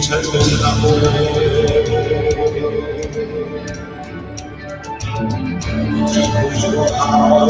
Chal hlah aw.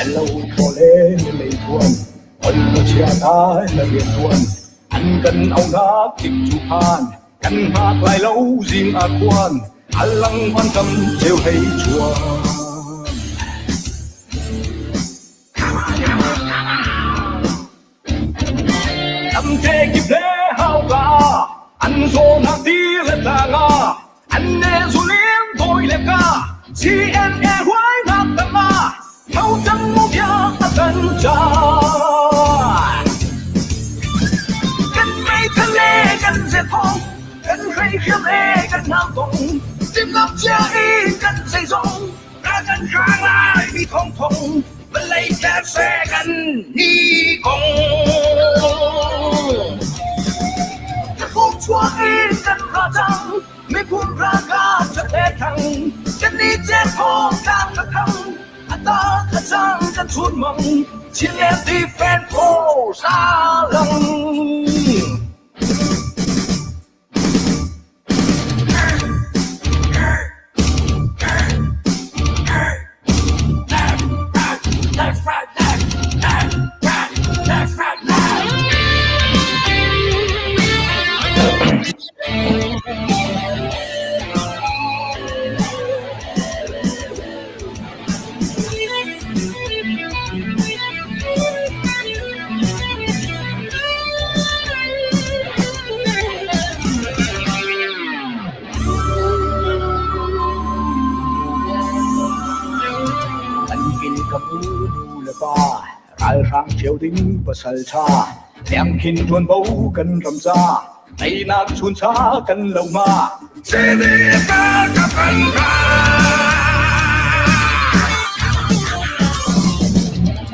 Lo thaw le na leithuan, ol na chia lai na rianṭuan, an kan auhnak tik cu phan, kan hngak lai lo zing ah khuan, a lang vancam ceu hei chuan. Lamte kip le hauka an zawnak ti le tlang ah an ne zulin dawi le ka CNA huainak tangah tho cang mu bia a kan ca. Kan meithal le kan zethong kan hreihriam le kan hngangtong timhlamh cia in kan zeizong kan hrang lai mi thongthong vawlei tlerse kan ni kong Phung chuak in kan ra cang miphun ralkap ṭhathe thang kan ni ce thawng tlang ka thang a ta ka cang kan chun mang Chinland Defense Force a lang. An kil ka pu nu le pa ralhrang ṭhio ding pasal ṭha lengkhin ṭuanvo kan ram ca teinak chuncha kan lo ma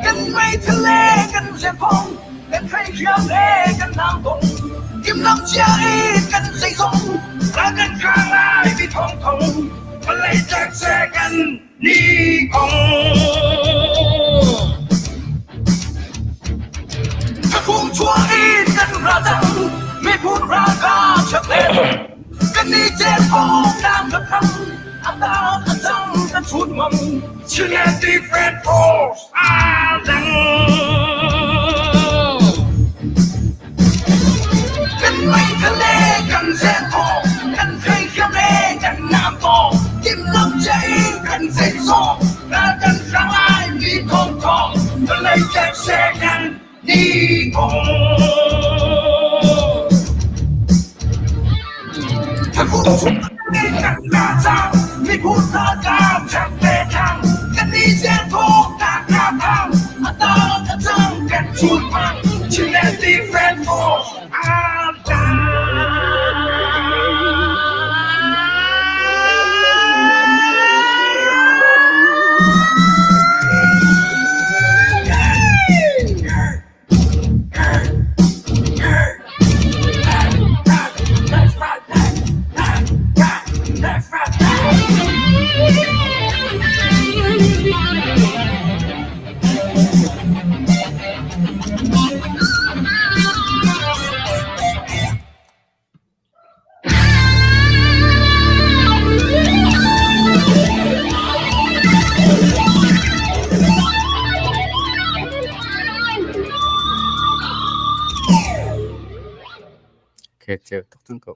Kan meithal le kan rianfong kan hreihriam le kan naangtong timhlamh cia in kan zeizong ral kan hrang lai mi thongthong vawlei tlekse kan ni kong. Thakung chuah in kan ra cang miphun ralkap chaklen kan ni cel thong nang ka khang a ta a cang kan chun mang Chilean Defense Force a dang. Kan meithal le kan zenthawng, kan hreikham le kan namtawng, timhlamh cia in kan zeizong, ral kan hrang lai mi thongthong, vawlei tlekse kan ni kong. Kan la cang, miphun ralkap chak le thang, kan ni zenthawng tak ka thang, a tang a cang kan chunmang, Chinland Defense Force aa Ceu tuk cang ko.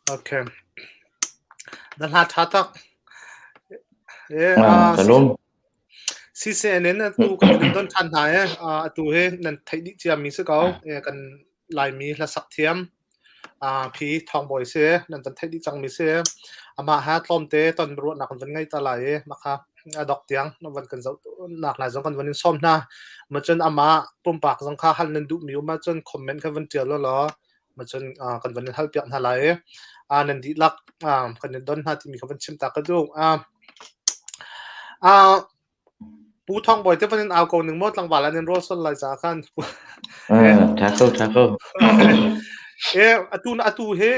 Okay. Na hla ṭha tak. E, Ah, ka lawm. CCN in atu kan in don ṭhan hna e. Atu hi nan theih dih ciami si ko. E, kan Laimi hlasak thiam phi Thawng Bawi si nan kan theih dih cangmi si. Amah ha tlawmte ton ruahnak kan van ngei ta lai i makha a dok tiang nan van kan zoh nak lai zong kan van in sawm hna. Macun amah pumpak zong kha hal nan duhmi um ahcun comment kha van ṭial law macun kan van in hal piak hna lai i nan dihlak kan in don hna timi kha van chim ta ka duh. Pu Thawng Bawi te van in au ko ning maw tlangval an in rawl sol lai ca khan. Tha ko, tha ko. Atu atu hi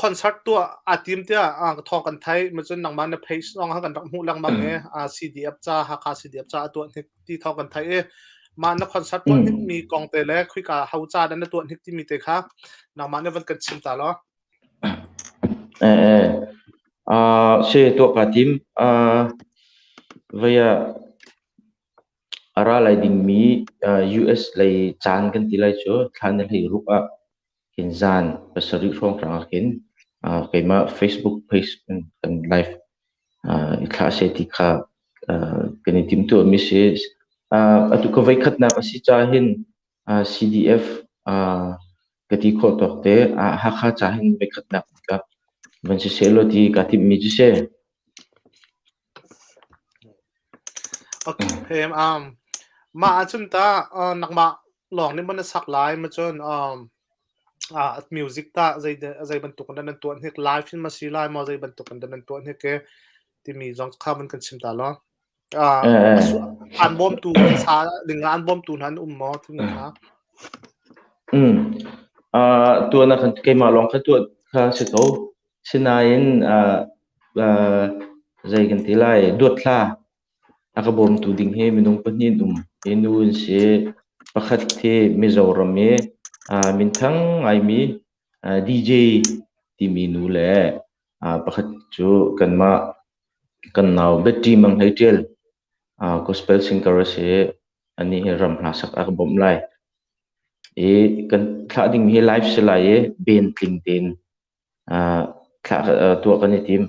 concert tuah aa tim tiah thawng kan theih. Macun nangmah na page zong kan rak hmuh lengmang i CDF ca Hakha CDF ca a tuah hnik ti thawng kan theih i mah na concert tuah hnik mi kong te le khuika ho ca dah na tuah hnik timi te kha nangmah nih van kan chim ta law. Eh, si tuah kaa tim. Voi ah a ra lai dingmi US lei caan kan ti lai cu thla ni 16 ah khin zan 7 hrawnghrang ah khin keimah Facebook page in kan live i thlah seh ti kha kan i timhtuahmi si. Atu ka voikhatnak a si caah hin CDF ka ti khawh tawk te Hakha ca hin voikhatnak ka van si seh law ti kaa timhmi cu si. Okay, mah ahcun tah nangmah lawng nih maw na sak lai ma cun music tah zei zei bantuk in dah nan tuah hnik live in ma si lai maw zei bantuk in dah nan tuah hnik i timi zong kha van kan chim ta law. An bawmtu sa ding ah an bawmtu hna an um maw timi kha. Tuan ah khan keimah lawng kha tuah kha si ko. Sinain zei kan ti lai duat hla a ka bawmtu ding hi minung pahnih an um. Hi nu an si. Pakhat hi Mizoram i minthang ngaimi DJ timi nu le pakhat cu kanmah kan nau Betty Mang Hlei Ṭial gospel singer a si. Anih hi ram hla sak a ka bawmh lai. I kan thlah dingmi hi live si lai i band tling tein thlah tuah kan i tim.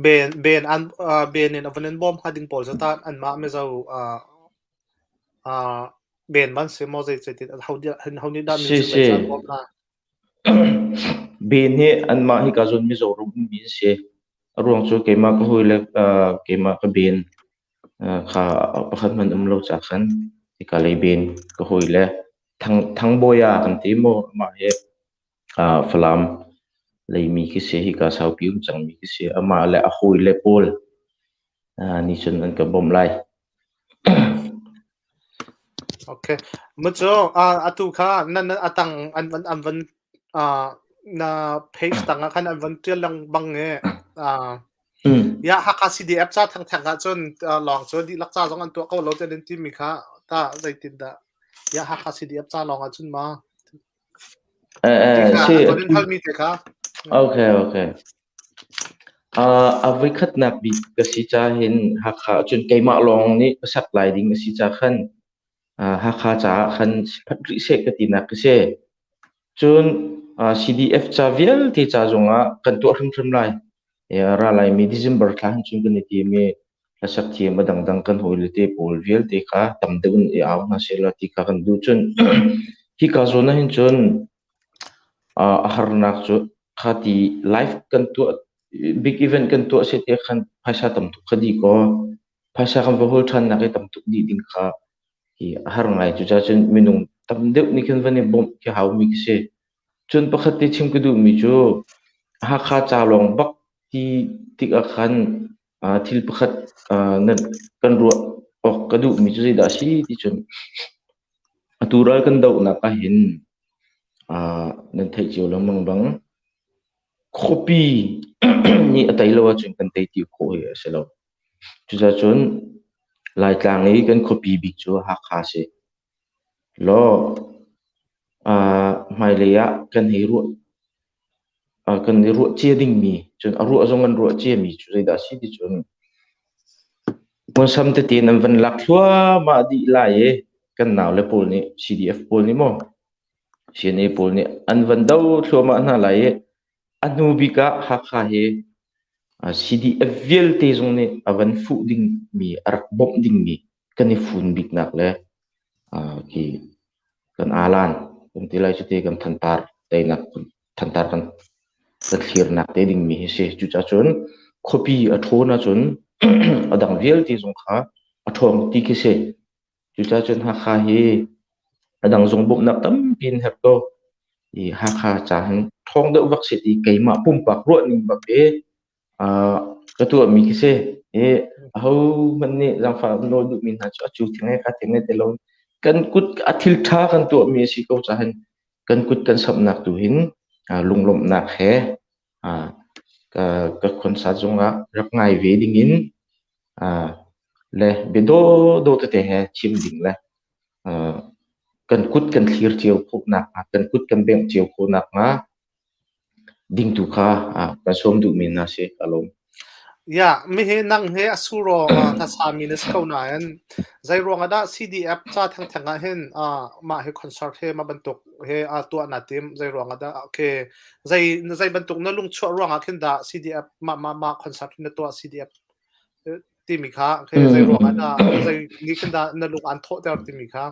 Ben ben an ben in a van in bawm hnga ding pawl cu tah anmah Mizo ben man si maw zei zei ho ho nih dah Si music lei si. cu an bawm hna? Ben hi anmah hika zawn Mizoram ummi an si. A ruang cu keimah ka hawile keimah ka ben kha pakhat hmanh um lo ca khan hika lei ben ka hawile Thangbawi ah kan ti maw amah hi Falam leimi khi si hika saupi um cangmi khi si amah le a hawile pawl nih cun an ka bawmh lai. Okay. Mucu atu kha nan atang an van an van na page tang ah khan an van tial lengmang i Ya Hakha CDF ca thangthang ahcun lawng cu dihlak ca zong an tuah ko lo tiah nan timi kha tah zeitindah ya Hakha CDF ca lawng ahcun ma ti kha Si an von in halmi te kha. Okay, okay. A voikhatnak bik ka si ca hin Hakha ahcun keimah lawng nih ka sak lai ding a si ca khan Hakha caah khan phat rih seh ka tinak ka si. Cun CDF ca vialte ca zongah kan tuah hrimhrim lai. Ra laimi December thla hin cun kan i tim i hlasak thiam a dangdang kan hawile te pawl vialte kha tam deuh in i au hna sehlaw ti kha kan duh. Cun hika zawn ah hin cun a harnak cu kha ti live kan tuah big event kan tuah si te khan phaisa tam tuk kha dih kaw phaisa kan va hawl ṭhannak i tam tuk dih ding kha hi a har ngai. Cucaah cun minung tam deuh nih khin van i bawmh khi haumi khi si. Cun pakhat te chim ka duhmi cu Hakha ca lawng bak ti tikah khan thil pakhat nan kan ruah awk ka duhmi cu zeidah a si ti cun atu ral kan dohnak ahhin nan theih cio lengmang bang khuapi nih a tei lo ahcun kan tei ti khawh hi a si lo. Cucaah Laitlang i kan khuapi bik cu Hakha a si. Law hmailei ah kan hei ruah kan i ruah cia dingmi cun a ruah zong an ruah ciami cu zeidah a si ti cun hmunsam tete in an van lak thluahmah dih lai i kan naule pawl nih CDF pawl nih maw. CNA pawl nih an van do thluahmah hna lai i a hnu bik ah Hakha hi CDF vialte zong nih a van fuh dingmi, a rak bawmh dingmi kan i fun biknak le khi kan alan kan ti lai cu ti kan thantar teinak thantar kan kan thlirnak te dingmi hi si. Cucaah cun khuapi a ṭhawn ahcun a dang vialte zong kha a ṭhawng ti khi si. Cucaah cun Hakha hi a dang zong bawmhnak tampi in herh ko. I Hakha ca hin ṭhawng deuh bak si ti keimah pumpak ruahning bak i ka tuahmi khi si. I ahohmanh nih zaangfah nawl duhmi hna cu a cu theng e kha theng e ti lo kan kut a thil ṭha kan tuahmi a si ko caah hin kan kut kan samhnak tu hin lunglawmhnak he ka concert zongah rak ngai ve dingin le bia dawdawh tete he chim ding le kan kut kan thlir cio khawh nakhnga kan kut kan bengh cio khawh nakhnga dingtu kha kan sawm duhmi hna si ka lawm. Ya, mihi nang he a suro hla mi na si ko nain zei ruang ah dah CDF ca thengtheng ah hin mah hi concert he mah bantuk he tuah na tim zei ruang ah dah okay zei zei bantuk na lungchuah ruang ah khin dah CDF mah mah mah concert na tuah CDF timi kha okay zei ruang ah dah zei ni khin dah na lung an thawhter timi kha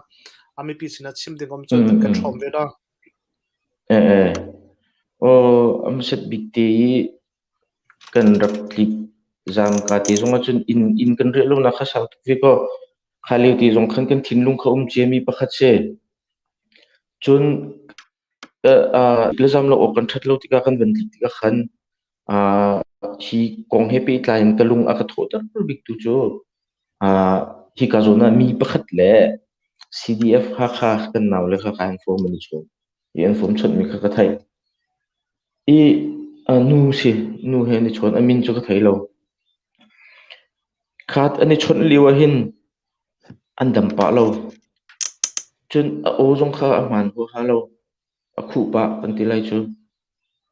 a mipi sinah chim ding om cun kan hrawm ve lo. Eh eh. Oh, am set bik te i kan rak tlik zaam ka ti zong ahcun inn inn kan riah lonak kha sau tuk ve kaw kha lio ti zong khan kan thinlung kha um ciami pakhat si. Cun le zaam lo awk kan ṭhat lo tikah kan van tlik tikah khan hi kong he pehtlai in ka lung a ka thawhter bik tu cu hika zawn ah mi pakhat le CDF Hakha kan nau le kha ka an form an i chawn. I an form chawnhmi kha ka theih. I nu si, nu he an i chawn. A min cu ka thei lo. Khat an i chawnh lio ahhin an dam pah lo. Cun a aw zong kha a hmaan huaha lo. A khuh pah kan ti lai cu.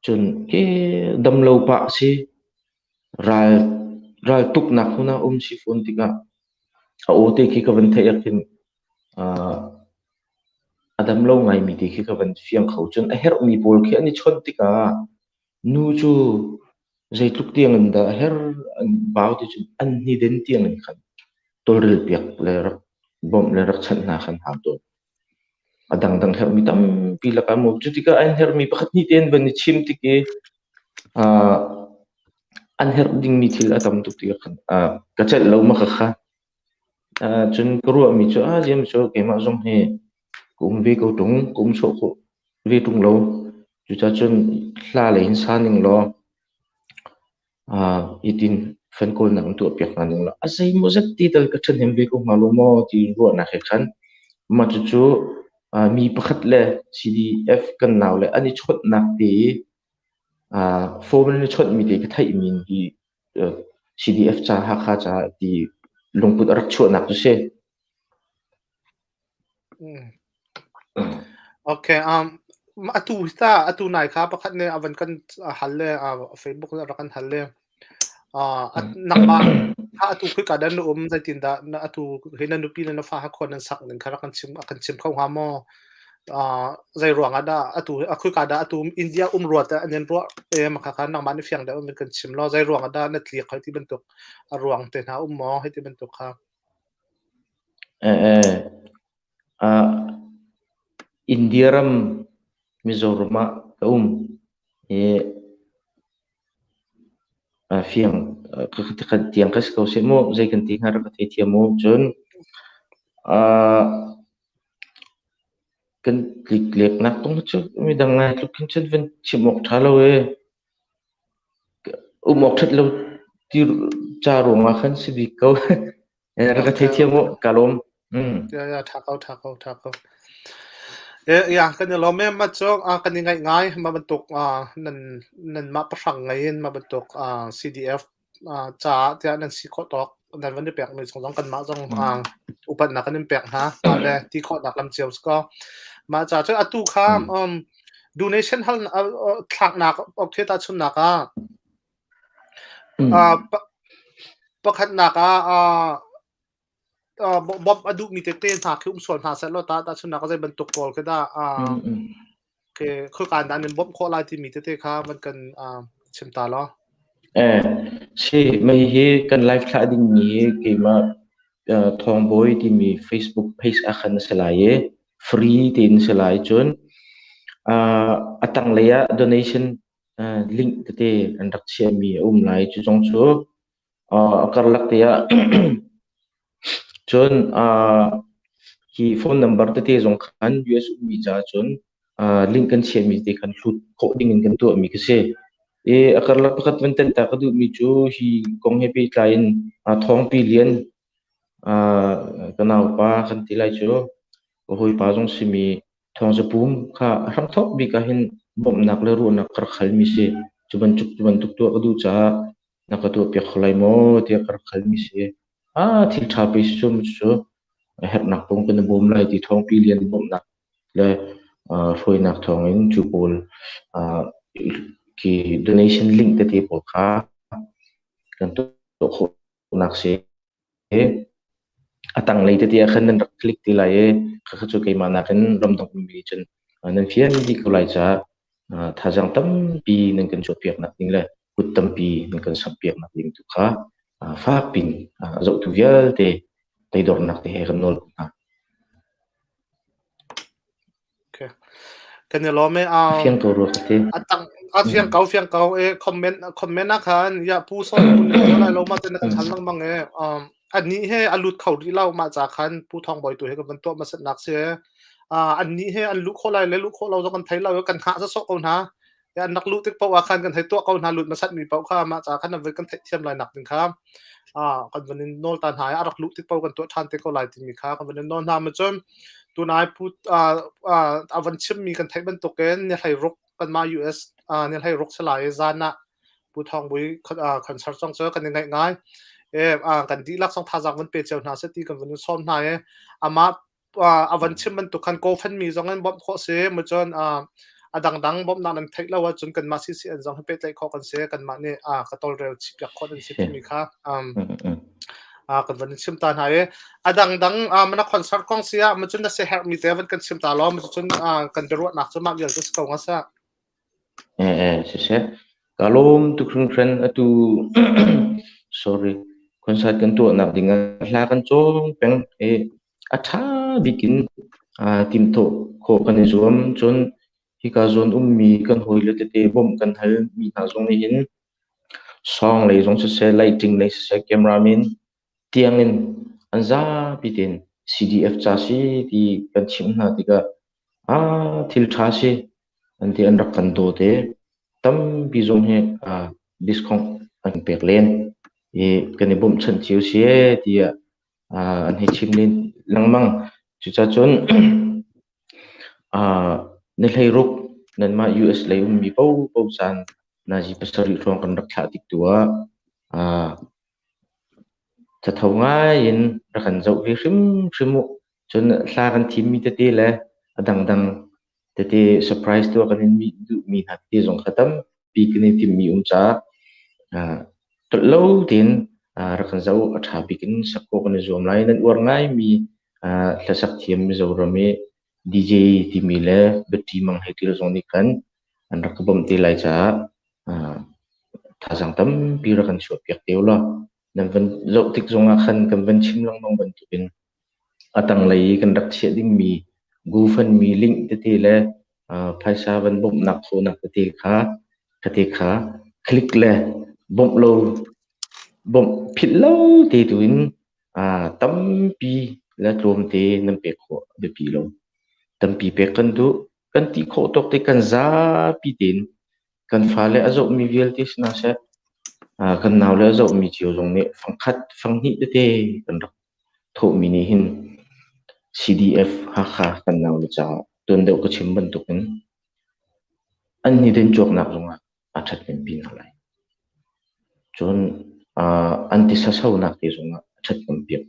Cun hi dam lo pah a si. Ral ral tuknak hmun ah um si fawn tikah a aw te khi ka van theih ahkhin a dam lo ngaimi ti khi ka van fiang kho. Cun a herhmi pawl khi an i chawnh tikah nu cu zeitluk tiang in dah a herh an bau ti cun an hniden tiang in khan tawlrel piak le rak bawmh le rak chanh hna khan hau tawn. A dangdang herhmi tampi lakah mu cu tikah an herhmi pakhat hnih te an van i chim tik i an herh dingmi thil a tam tuk tikah khan ka celh lo ma ka kha. Cun ka ruahmi cu a ziam cu keimah zong hi ka um ve ko ṭung, ka um sawh khawh ve ṭung lo. Cucaah cun hla lei in sa ning law hitin fan kawlnak in tuahpiak hna ning law a zeimawzat ti tal ka ṭhahnem ve ko hnga lo maw ti ruahnak he khan mah cucu mi pakhat le CDF kan nau le an i chawnhnak te i phone in i chawnhmi te ka theihmi hi CDF ca Hakha ca ti lungput a rak chuahnak cu si. Okay, atu ta atu nai kha pakhat ne avan kan hal le Facebook rak kan hal le nangmah kha atu khoi ka dan na um zeitin dah na atu he na nupi le na fa ha khon nan sak ning kha rak kan chim kan chim kho hnga maw zei ruang ah dah atu a khoi ka dah atu India um ruat ah an ruah e ma kha kha nangmah ni fiang deuh kan chim lo zei ruang ah dah na tliak hoi ti bantuk a ruang te hna um maw hei ti bantuk kha Eh, eh. India ram Mizoram ah ka um i fiang ka tiang ka si ko seh mu zei kan ti hnga rak ka theithiam mu cun kan tlikleknak kong cu midang ngai tluk khin cun van chim awk ṭha lo ee. Um awk ṭhat lo ti ca ruangah khan si bik ko. Rak ka theithiam u, ka lawm. Mm. Ya ya tha ko tha ko tha ko. E ya kan i lawm em ma cu kan i ngaih ngai ma bantuk nan nan mah pahrang ngei in ma bantuk CDF caah tiah nan si khawh tawk nan van i pek mi zong kanmah zong upatnak kan in pek hna mah le ti khawhnak lam cio si ko mah ca cu atu kha um donation hal thlaknak okay ta chunnak ah pakhatnak ah bawmh a duhmi tete hna khi um sual hna seh law ta tahchunhnak ah zei bantuk pawl khi dah? Ke khoika in dah nan bawmh khawh lai timi tete kha van kan chim ta law. Eh, si mei hi kan live thlah dingmi hi keimah Thawngbawi timi Facebook page ah khan a si lai i free tein si lai cun a tanglei ah donation link tete an rak chiahmi a um lai cu zong cu a karlak te ah cun hi phone number tete zong khan US ummi caah cun link kan chiahmi te khan hlut khawh ding in kan tuahmi ka si. I a karlak pakhat van telh ta ka duhmi cu hi kong he pehtlai in Thawngpi Lian ka naupa kan ti lai cu ka hawipa zong simi Thawngzapum kha a hramthawk bik ah hin bawmhnak le ruahnak ka rak halmi si. Cu bantuk cu bantuk tuah ka duh caah na ka tuahpiak kho lai maw tiah ka rak halmi si. Ah, thil ṭha pe si cu cu a herhnak kong kan i bawm lai ti Thawngpi Lian bawmhnak le hruainak thawngin cu pawl khi donation link tete pawl kha kan tuah khawhnak si. A tanglei tete ah khan nan rak click te lai i khakha cu keimah nakin ramdang ummi cun nan fian dih ko lai caah thazaang tampi nan kan chuahpiaknak ding le kut tampi nan kan samhpiaknak ding tu kha fak pin zohtu vialte teidornak te he kan nawl hna. Okay. Kan i lawm e. Fiang ko rua ka ti. Atang a fiang ko fiang ko e comment comment ah khan ya pu son pu ne lai lo ma te na kan hal lengmang e. Um an ni he a lut kho rih lo ma cha khan pu thong boy tu he kan van tuah ma set nak si. Uh, an ni he an lu kho lai le lu kho lo zo kan thei lo kan hngah sa sok ko hna. Ya an rak luh tik paoh ah khan kan hei tuah ko hna lut hmasat mi paoh kha mah ca khan an kan theihthiam lai nak ding kha kan van in nawl ta hna i a rak luh tik paoh kan tuah ṭhan te ko lai timi kha kan van in nawl hna ma cun tunai pu a van chimmi kan theih bantukin ni hlei ruk kanmah US ni hlei ruk salai i zan ah Pu Thawng Bui concert zong cu kan i ngaih ngai e kan dihlak zong thazaang van pe cio hna seh ti kan van in sawm hna i amah a van chim bantuk khan GoFundMe zong in bawmh khawh si mu cun a dangdang bawmhnak nan theih lo ahcun kanmah CCN zong hi pehtlaih khawh kan si kanmah nih ka tawlrel chih piak khawh nan si timi kha kan van in chim ta hna i a dangdang mana concert kong si ah mu cun na si herhmi te van kan chim ta law mu cun kan biaruahnak cu mah vial cu si ko nga sa Siseh, ka lawm tuk hringhran. Atu sorry, concert kan tuahnak ding ah hla kan cawng peng i a ṭha bik in timhtuah khawh kan i zuam. Cun hika zawn ummi kan hawile tete bawmh kan halmi hna zong nih hin song lei zong siseh, lighting lei siseh, cameraman tiangin an zapi tein CDF ca si ti kan chimh hna tikah ah thil ṭha si an ti an rak kan dawt i tampi zong hi discount an pek len i kan i bawmhchanh cio si ee tiah an hei chim len lengmang. Cucacun ni hleiruk nanmah US lei ummi paohpaoh caan nazi pasarih hrawng kan rak thlah tik tu ah Thatho ngai in rak kan zoh ve hrimhrim u. Cun hla kan thimmi tete le a dangdang tete surprise tuah kan in duhmi hna tete zong kha tampi kan i timhmi um caah tolh lo tein rak kan zoh u. A ṭha bik in sak khawh kan i zuam lai. Nan uar ngaimi hlasak thiam Mizoram i DJ timi le Betty Mang Hei Ṭial zong nih khan an rak ka bawmh te lai caah thazaang tampi rak kan chuahpiak te ulaw nan van zoh tik zongah khan kan van chim lengmang bantukin a tanglei i kan rak chiah dingmi GoFundMe link tete le phaisa van bawmhnak khawhnak tete kha tete kha click le bawmh lo bawmh philh lo te tu in tampi le tlawmte nan pek khawh a biapi lo. Tampi pek kan duh. Kan ti khawh tawk te kan zapi tein kan fale a zohmi vialte si hna seh, kan naule a zohmi cio zong nih fangkhat, fanghnih tete kan rak thawhmi nih hin CDF Hakha kan naule caah tuan deuh ka chim bantukin an hnitin cawknak zongah a ṭhathnempi hna lai. Cun an tisa sonak te zongah a ṭhathnempiak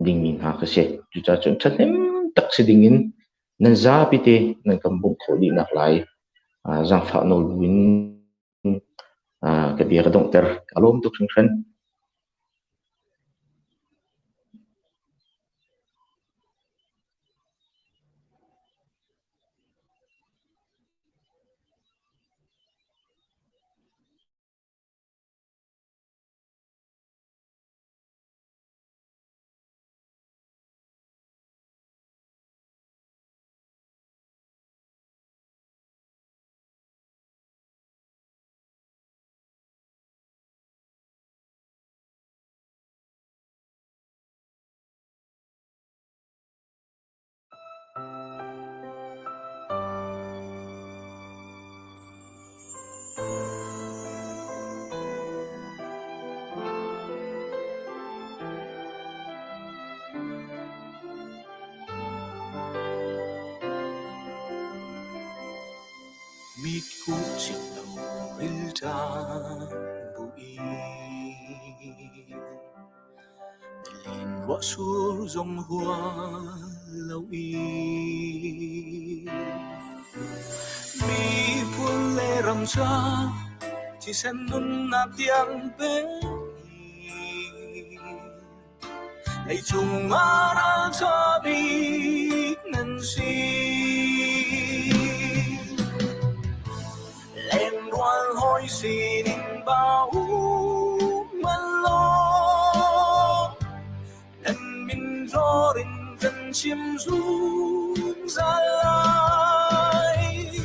dingmi hna ka si. Cucaah cun ṭhahnem tak si dingin nan zapi te nan kan bawmh khawh dih nak lai zaangfah nawl buin ka bia ka donghter. Ka lawm tuk hringhran. Mit huh chim lo rilṭam buin Len ruahsur zong hual loin Miphun le ram ca thisen nunnak tiang pe Leicung ah ralṭha bik nan si. Lengrual hawi sining bau man law, nan min hlawr in kan chim zungzal lai.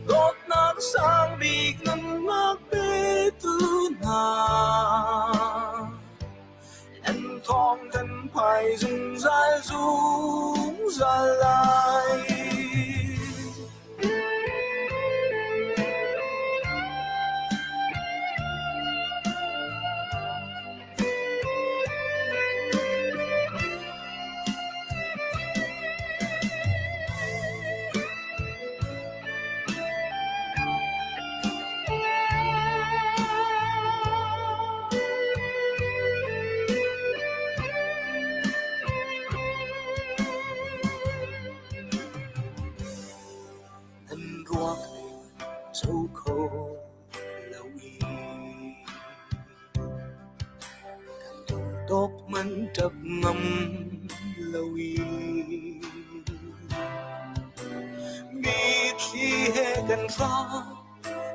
Dawtnak sang bik nunnak petu hna. An thawng kan phai zungzal zungzal lai. Nan ruak zo kho lo i kan duh tawk man ṭap ngam lo i mitthli he kan hram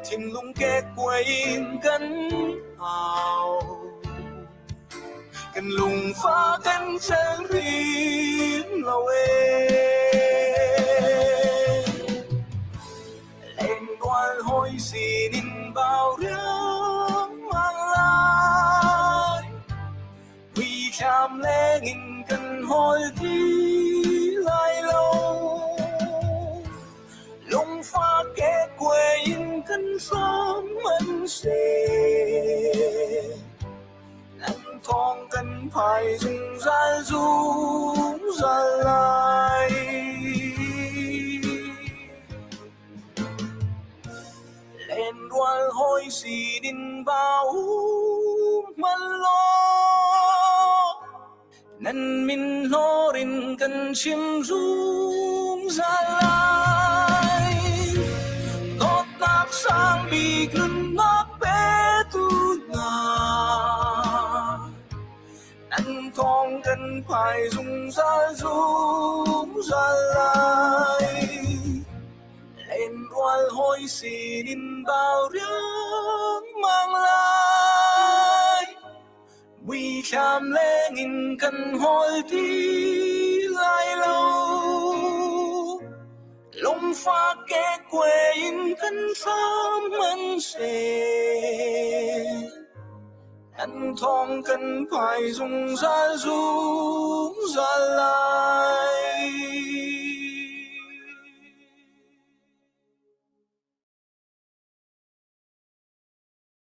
thinlung kekkuai in kan au kan lungfa kan cel hrim lo ee Lengrual hawi sinin bau riangmang lai. Muithlam lengin kan hawl ti lai lo. Lungfak kekkuai in kan hram an si. Nan thawng kan phai zungzal zungzal lai. Lenrual hawi sinin bau hmanh law, nan min hlawr in kan chim zungzal lai. Dawtnak sang bik nunnak petu hna, nan thawng kan phai zungzal zungzal lai. Lenrual hawi sinin bau riangmang lai. Muithlam lengin kan hawl ti lai lo. Lungfak kekkuai in kan hram hmanhseh. Nan thawng kan phai zungzal zungzal lai.